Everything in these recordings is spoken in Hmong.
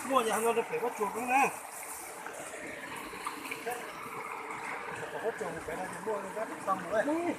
Muaj yog no rau pem pob tsuas koob na. Pem pob tsuas pem no muaj tau mus.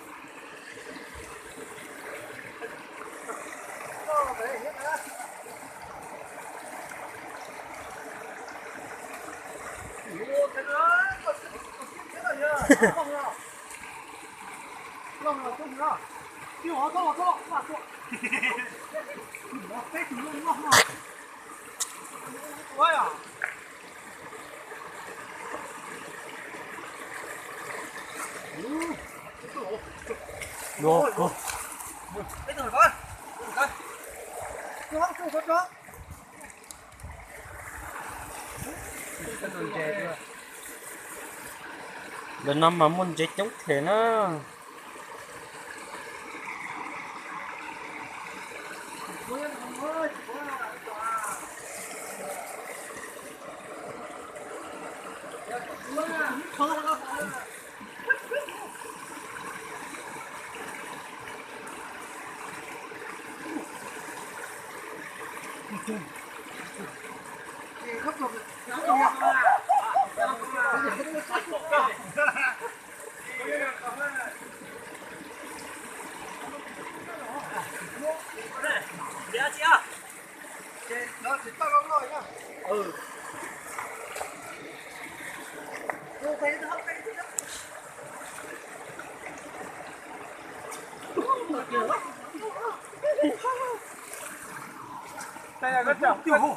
Ntawm no mas muaj ntses coob thiab na.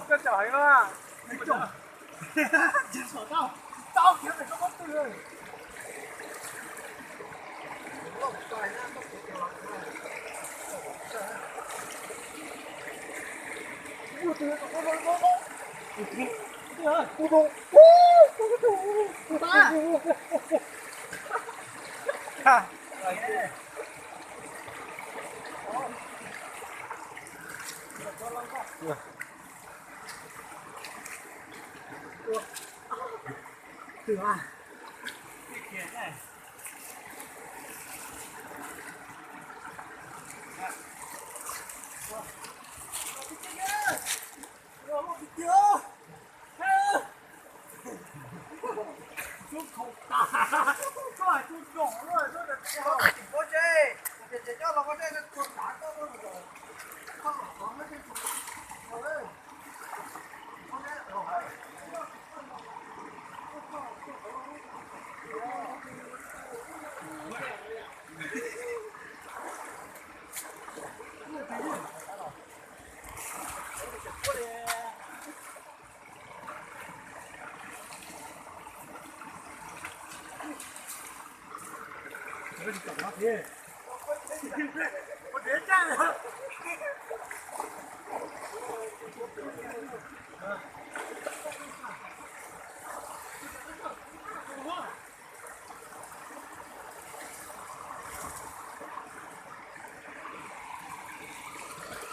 Koj chau heev no.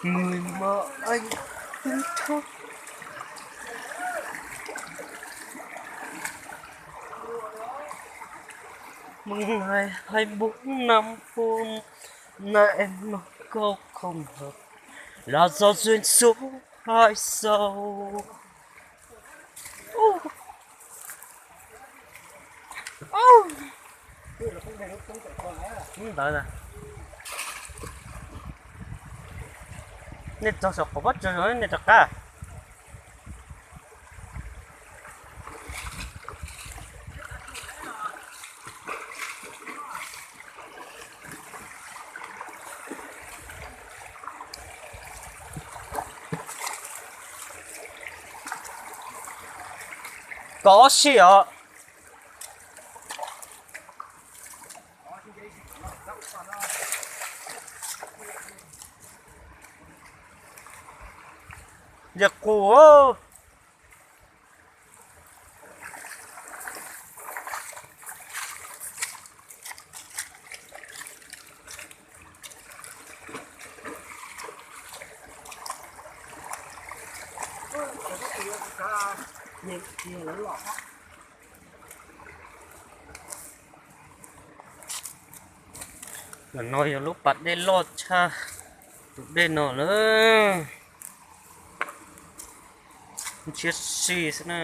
Người mà anh cứ thốt. Mùng hai, hai mươi bốn năm phút, nay em mà cô không hợp, là do duyên số hai sâu. Ntawd, nej txog saum qaum pob tsuas no nej rov qab. Kov si os. Yog qus. Ntawm no yog lub pas dej loj tshaj tus dej no lawm. Ntshiab si xwb na.